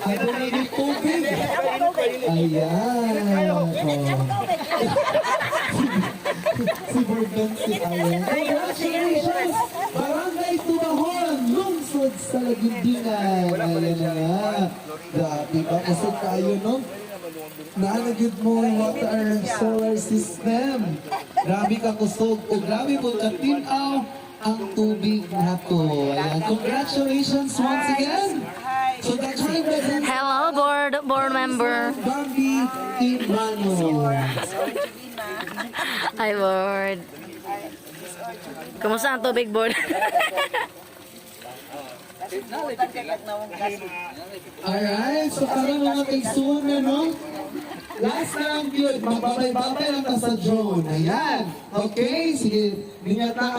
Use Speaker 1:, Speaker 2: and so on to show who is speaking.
Speaker 1: Ano na yung tubig? Ayan. Oh. Si Bourbon si Ayan. Congratulations! Barangay Tumahon, Lungsod sa Laguindingan. Ayan na nga. Grabe ba? Kusog kayo, no? Naalagid mo yung water solar system. Grabe ka kusog o grabe po katinaw ang tubig nato. Ayan. Congratulations once again. So the present
Speaker 2: Hello, board member.
Speaker 1: Bambi Imano.
Speaker 2: Hi, board. Kumusta ang tubig, board?
Speaker 1: Alright, so karon, mga kaigsuon na, no? Last na lang yun, magbabay-babay lang ta sa drone. Ayan. Okay, sige. Linyat na.